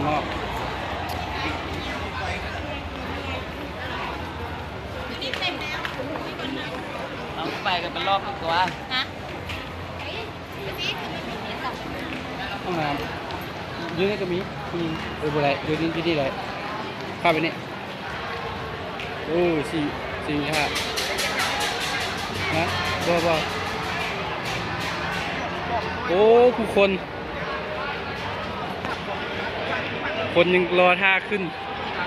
ອອກ ເອົາໄປກັນເປັນລອບຕົວະ ຮະ? ຫ້ອງນ້ຳຢູ່ນີ້ກໍມີ ຜູ້ຍິງ ເອີ ບໍ່ໄດ້ ຢູ່ນີ້ ຢູ່ນີ້ໄດ້ ເຂົ້າໄປນີ້. ໂອ້ ສີ່ ສີ່ຫ້າ ນະ ບໍ່ ບໍ່ ໂອ້ ຜູ້ຄົນ ຄົນຍັງລໍຖ້າຂຶ້ນ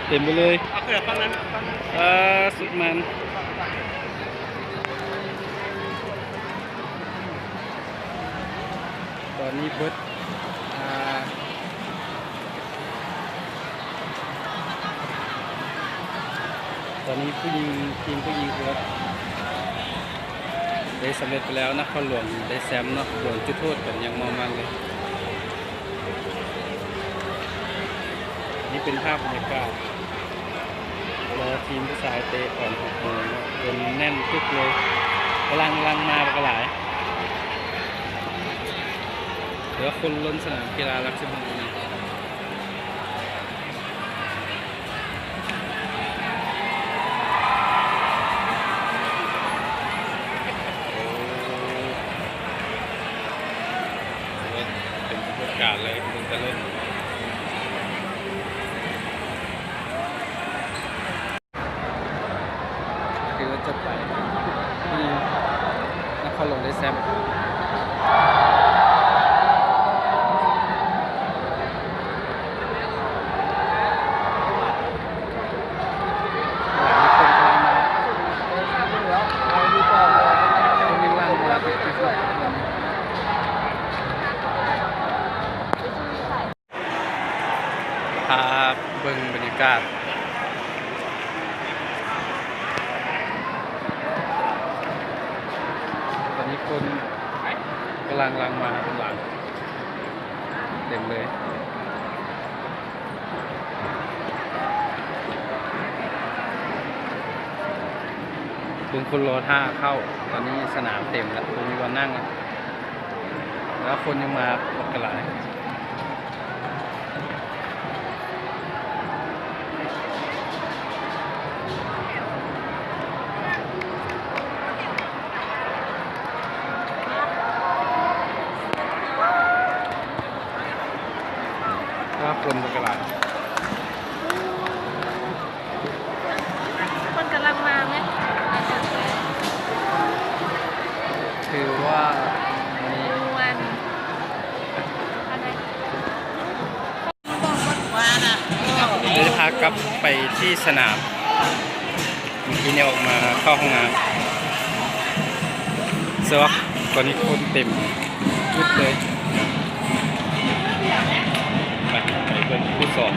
ເຕັມໄປເລີຍ ເອີ ສຸດມັນ. ຕອນນີ້ເບິດ ອ່າ ຕອນນີ້ຜູ້ຍິງ ທີມຜູ້ຍິງເບິດ ໄດ້ສຳເລັດໄປແລ້ວ ນະຄອນຫຼວງໄດ້ແຊມເນາະ ດວນຈຸດໂທດກັນຢ່າງເມົາມັນເລີຍ. ນີ້ເປັນພາບບັນຍາກາດ ລໍທີມຜູ້ຊາຍເຕະຕອນຫົກໂມງເນາະ ຄົນແໜ້ນຕຶກເລີຍ ກຳລັງ ກຳລັງມາບັກຫຼາຍ ເຫຼືອຄົນລົ້ນສະໜາມກິລາຫຼັກສິບຫົກນີ້. ໂອ້ ເປັນປະສົບການເລີຍ ເບິ່ງແຕ່ລົ້ນ ຖືວ່າຈົບໄປ ທີ່ນະຄອນຫຼວງໄດ້ແຊມ. ພາເບິ່ງບັນຍາກາດ ຕອນນີ້ຄົນກຳລັງຫຼັ່ງມາເປັນຫຼັງເຕັມເລີຍ ເບິ່ງຄົນລໍຖ້າເຂົ້າ ຕອນນີ້ສະໜາມເຕັມແລ້ວ ບໍ່ມີບ່ອນນັ່ງແລ້ວ ແລ້ວຄົນຍັງມາບັກຫຼາຍ. ຖ້າຄົນມັນກໍຫຼາຍ ຄົນກຳລັງມາແມ່ນ ຖືວ່າມື້ນີ້ມ່ວນ ອັນໃດ ເດີນທາງກັບໄປທີ່ສະໜາມ ເມື່ອກີ້ນີ້ອອກມາເຂົ້າຫ້ອງນ້ຳ ເຊື່ອວ່າຕອນນີ້ຄົນເຕັມຈຸດເລີຍ. ໄປ ໄປເບິ່ງຄູ່ສອງ.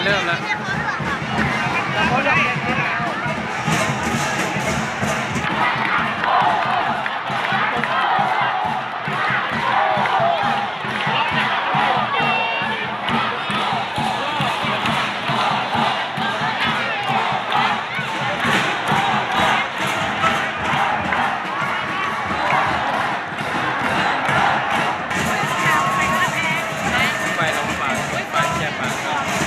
ເລີ່ມແລ້ວ. ໄປລະປາງ ໄປແຈປາງ.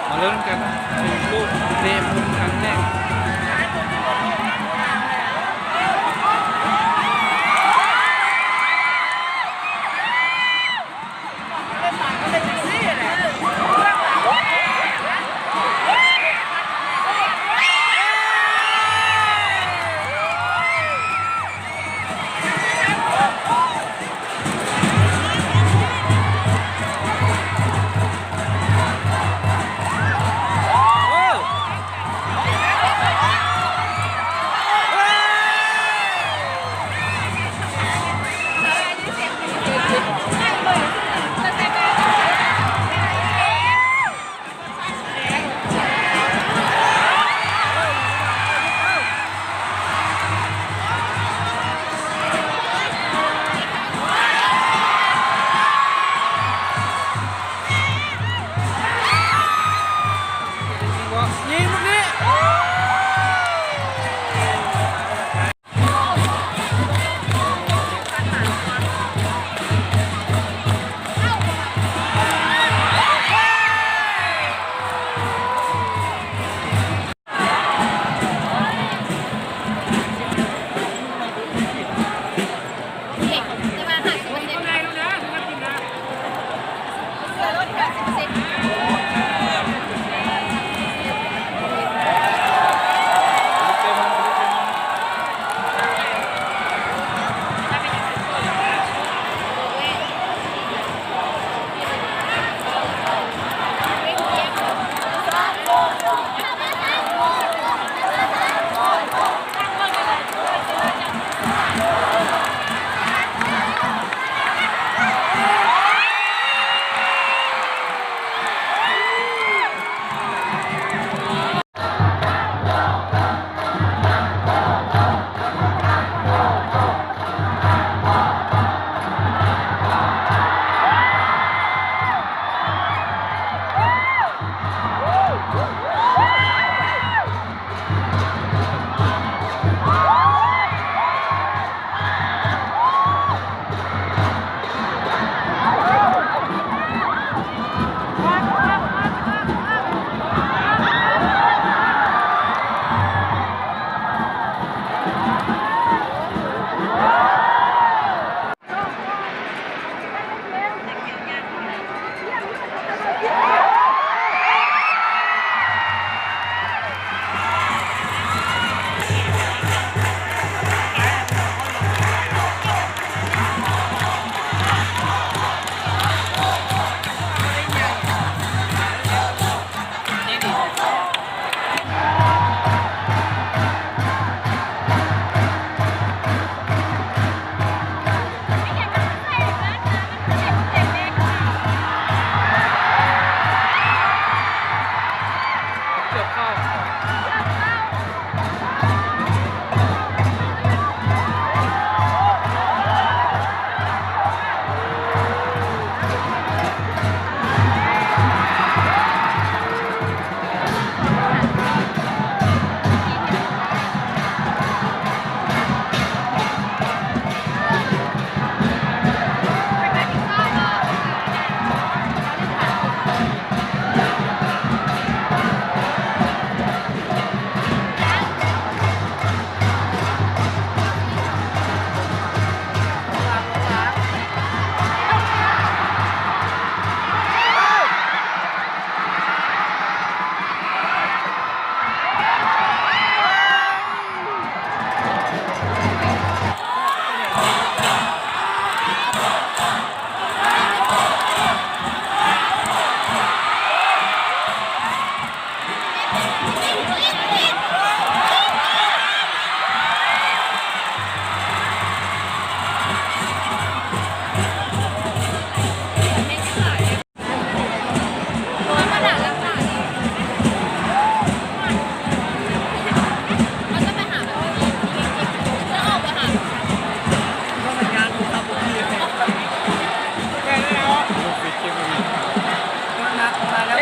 ມາເລີ່ມກັນເປັນລູກເຕະມຸມຄັ້ງແລກ. ໂອ້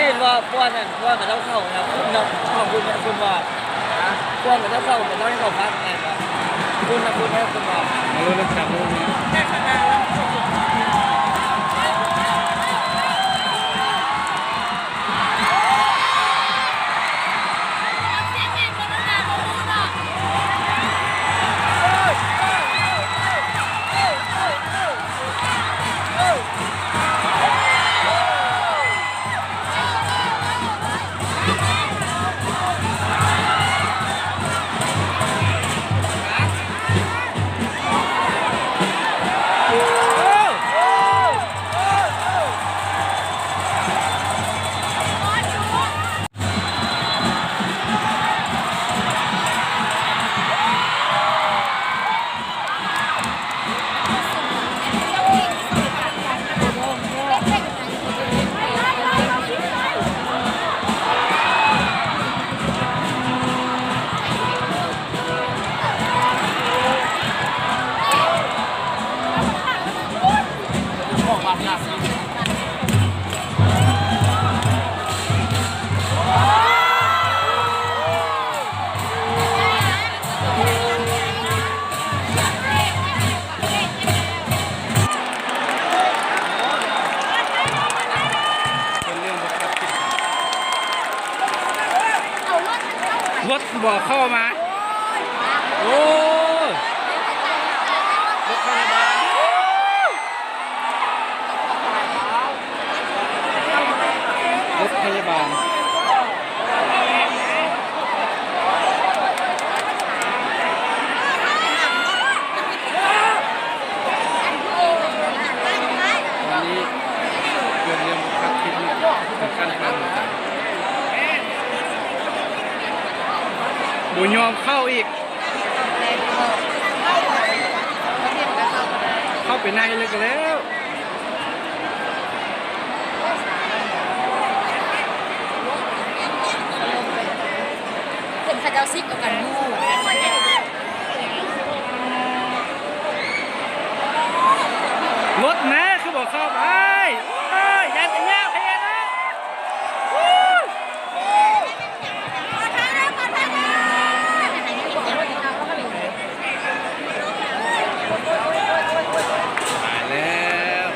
ເຫັນວ່າພວກນັ້ນ ພວກເຂົາເຈົ້າເຂົ້ານະ ຄຸນນະ ເຂົ້າຄຸນນະ ຄຸນວ່າ ພວກເຂົາເຈົ້າເຂົ້າ ເຂົາເຈົ້າໃຫ້ເຂົ້າພັກແມ່ນບໍ່? ຄຸນນະ ຄຸນນະ ຄຸນວ່າ ເອີ ເລີ່ມຈັບໂລກນີ້. ລົດບໍ່ເຂົ້າມາ. ໂອ້ ລົດພະຍາບານ. ລົດພະຍາບານ. ຕອນນີ້ເກີດເລື່ອງບໍ່ຄາດຄິດເນາະ ເປັນຂັ້ນທາງ ບໍ່ຍອມເຂົ້າອີກ. ເຂົ້າໄປໃນເລີຍກໍແລ້ວ. ເຫັນເຂົາເຈົ້າຊິກເອົາກັນຢູ່. ລົດນະ ຄືບໍ່ເຂົ້າໄປ. ໂອ້ຍ ຢ້ານແຕ່ຍາວແທ້ນະ. ຕາຍແລ້ວ.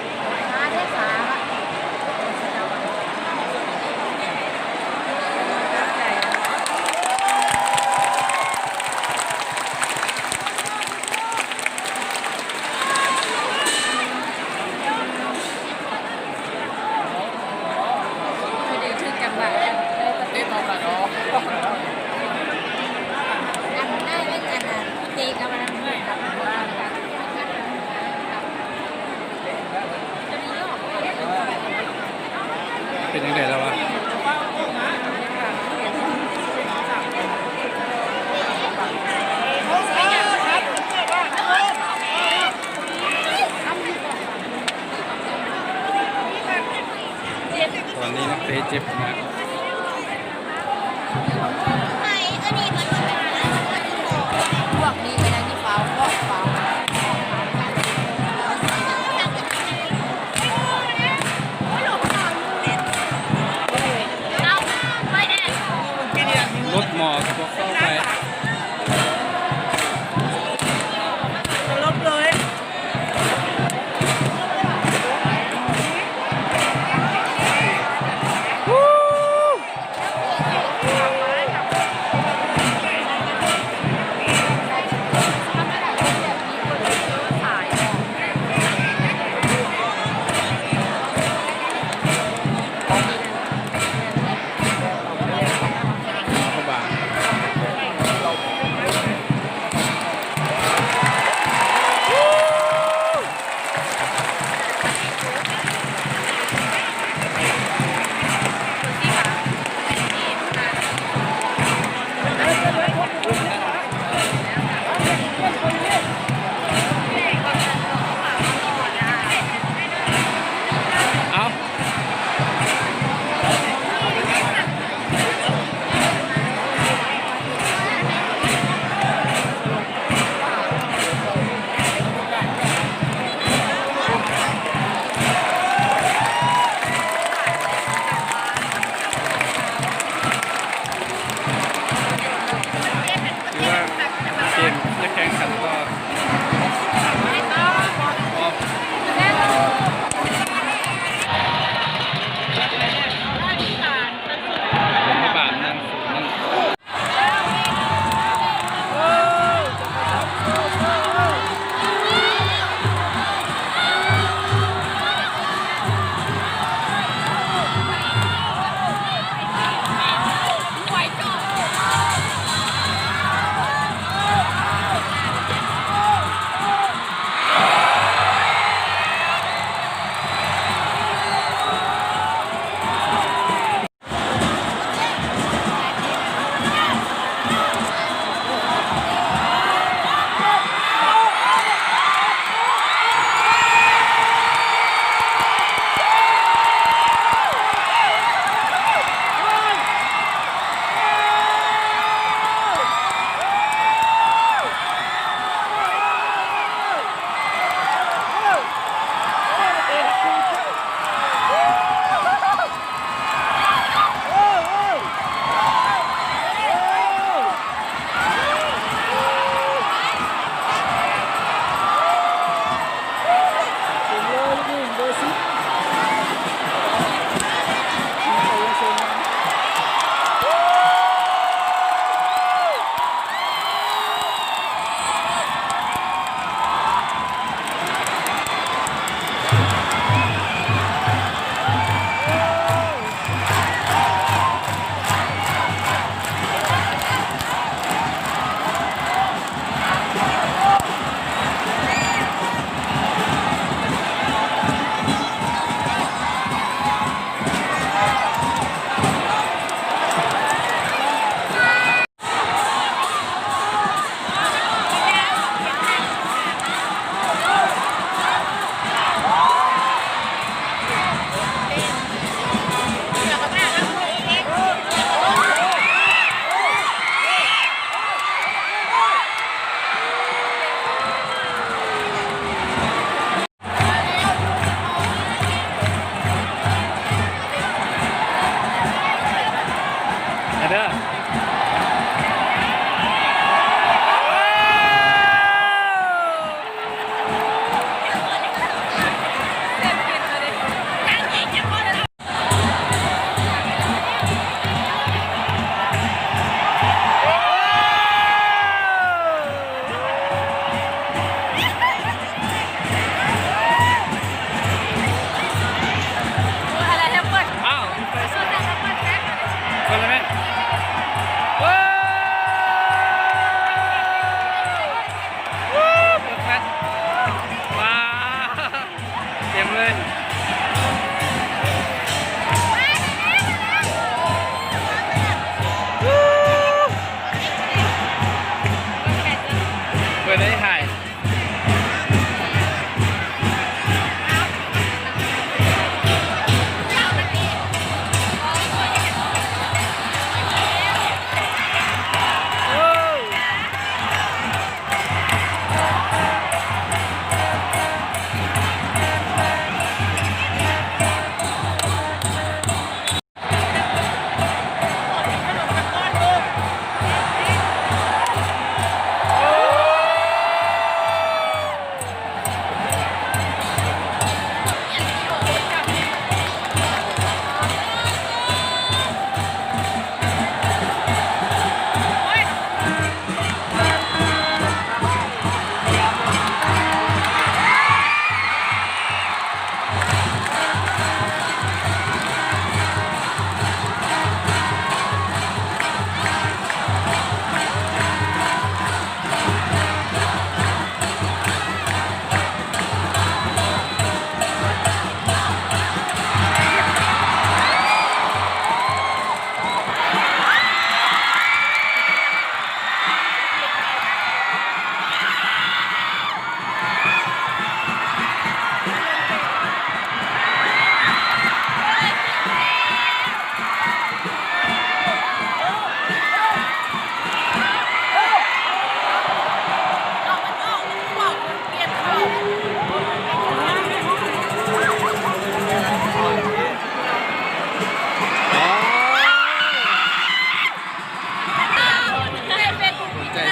ພວກນີ້ກໍຍັງຊິຟ້າວ ຟ້າວ ຟ້າວ ລົດໝໍ້ກໍບໍ່ເຂົ້າໄປ. ເອົາ. ຖືວ່າເກມຈະແຂ່ງຂັນຕໍ່. ອ້າວ ໂທນາເມັນ.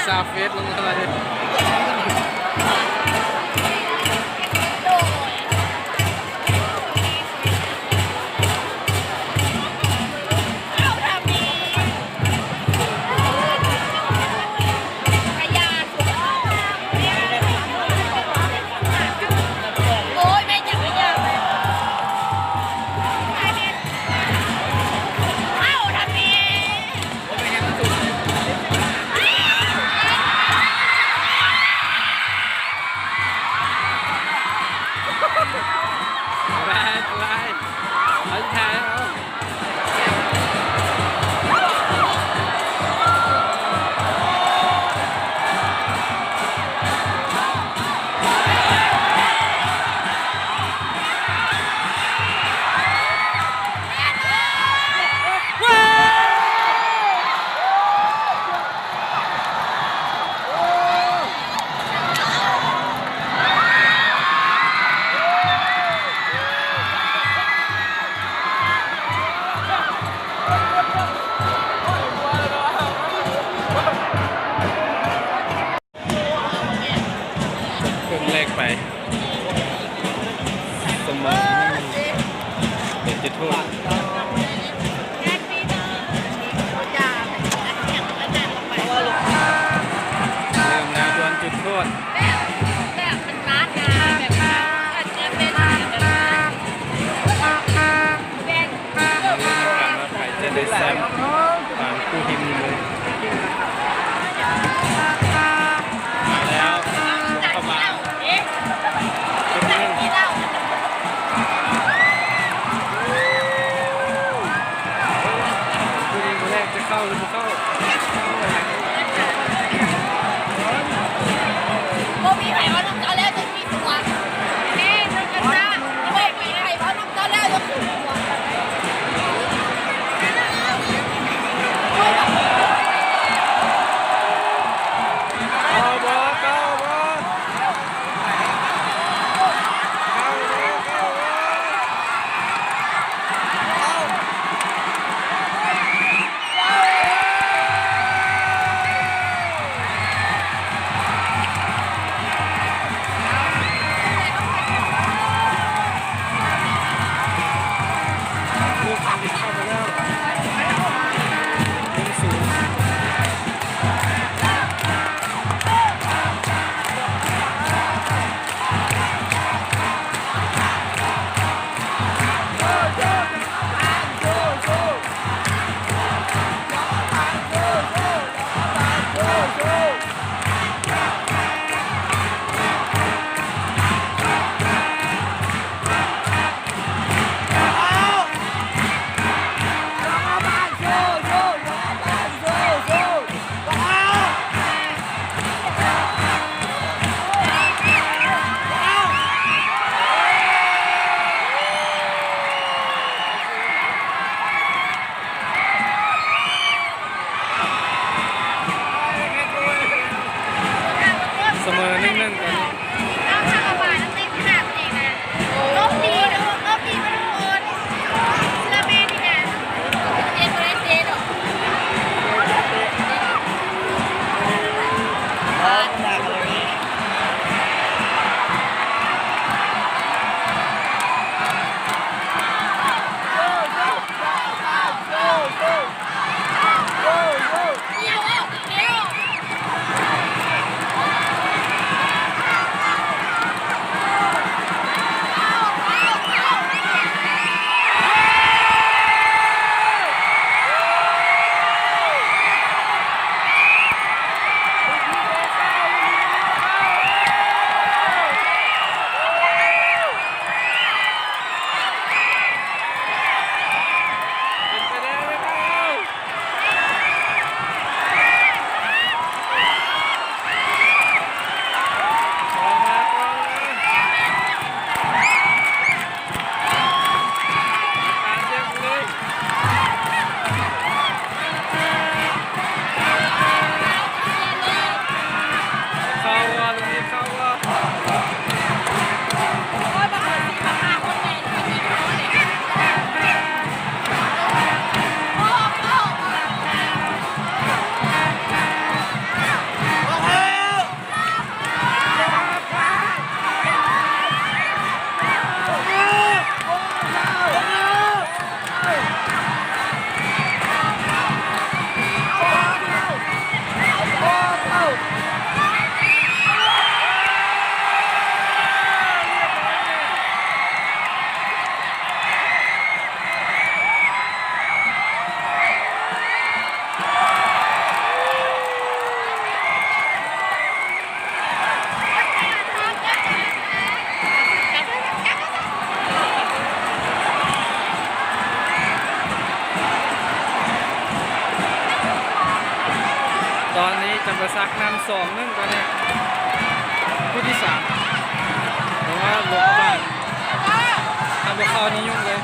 ສາວເຟດລົງມາເລີຍ. ເຄິ່ງແລກໄປ ສະເໝີ ເປັນຈຸດໂທດ. ເລີ່ມແລ້ວ ດວນຈຸດໂທດ. ແບບ ແບບມັນລາດງ່າຍ ແບບວ່າ ອາດຈະເປັນແບບວ່າ ແບ່ງ ມາລຸ້ນນຳກັນວ່າໃຜຈະໄດ້ແຊ້ມ ປານຄູ່ຮິມນີ້ເລີຍ. ມາແລ້ວ ເຂົ້າມາ ຜູ້ຍິງຄົນແລກຈະເຂົ້າຫຼືບໍ່ເຂົ້າ? ບໍ່ມີໃຜເວົ້ານຳເຈົ້າແລ້ວ ມີຕົວ ເອີ ເຈົ້ານະ ເອີ ມີໃຜເວົ້ານຳເຈົ້າແລ້ວ ເຂົ້າບໍ່ ເຂົ້າບໍ່? ຕອນນີ້ຈຳປາສັກນຳ ສອງໜຶ່ງ ຕອນນີ້ ຄູ່ທີສາມ ແຕ່ວ່າຫຼວງພະບາງ ຖ້າບໍ່ເຂົ້ານີ້ຫຍຸ້ງເລີຍ.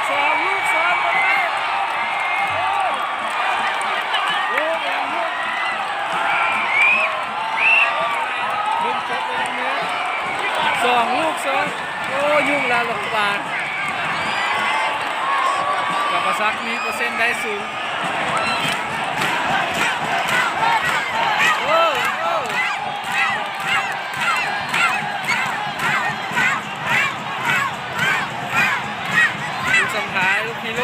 ສອງລູກ ສອງປະເພດ ໂອ້ ໂອ້ ແມ່ນລູກ ສອງລູກ ສອງ ໂອ້ ຫຍຸ້ງແລ້ວ ລັດຖະບານ ຈຳປາສັກມີເປີເຊັນໄດ້ສູງ. ໂອ້ ໂອ້ ລູກສຳທ້າຍ ລູກຮີໂຣ.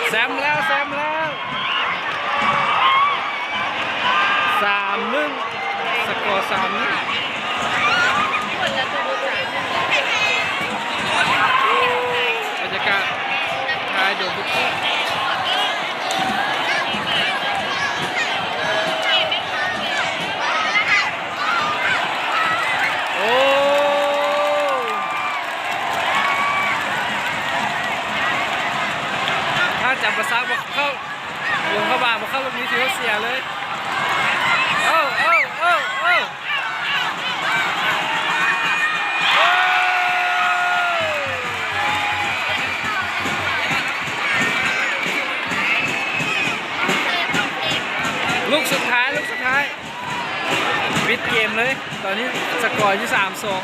ແຊມແລ້ວ ແຊມແລ້ວ ສາມໜຶ່ງ ສະກໍ ສາມໜຶ່ງ. ບັນຍາກາດທ້າຍໂດນທຸກ ໂອ້ ຖ້າຈຳປາສັກບໍ່ເຂົ້າ ຫຼວງພະບາງບໍ່ເຂົ້າລູກນີ້ ຖືວ່າເສຍເລີຍ. ເອີ ເອີ ເອີ ເອີ ລູກສຸດທ້າຍ ລູກສຸດທ້າຍ ປິດເກມເລີຍ ຕອນນີ້ສະກໍຢູ່ ສາມສອງ.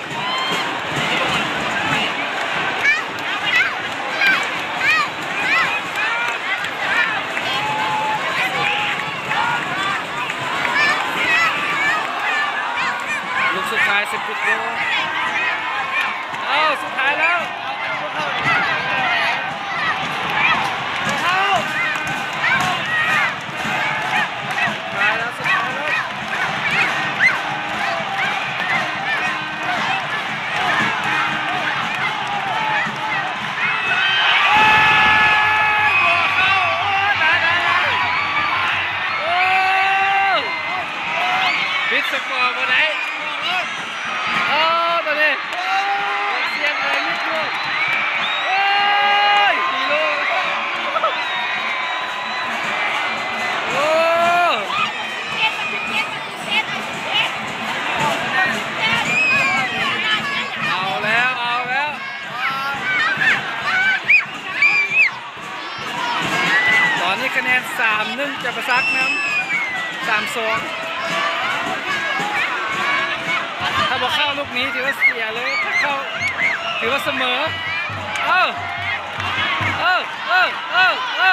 ລູກສຸດທ້າຍ ສະປິດໂກ ເອົ້າ ສຸດທ້າຍແລ້ວ ເຂົ້າ ເຂົ້າ ສຸດທ້າຍແລ້ວ ສຸດທ້າຍແລ້ວ ໂອ້ຍ ບໍ່ເຂົ້າ ໂອ້ຍ ຕາຍ ຕາຍ ຕາຍ ໂອ້ຍ ປິດສະກໍບໍ່ໄດ້. ເອີ ຕອນນີ້ ສຽງໄປນິດດຽວ ໂອ້ຍ ຮີໂຣ ໂອ້ ເອົາແລ້ວ ເອົາແລ້ວ. ຕອນນີ້ຄະແນນ ສາມໜຶ່ງ ຈຳປາສັກນຳ ສາມສອງ. ຖ້າບໍ່ເຂົ້າລູກນີ້ຖືວ່າເສຍເລີຍ ຖ້າເຂົ້າຖືວ່າສະເໝີ. ເອີ ເອີ ເອີ ເອີ.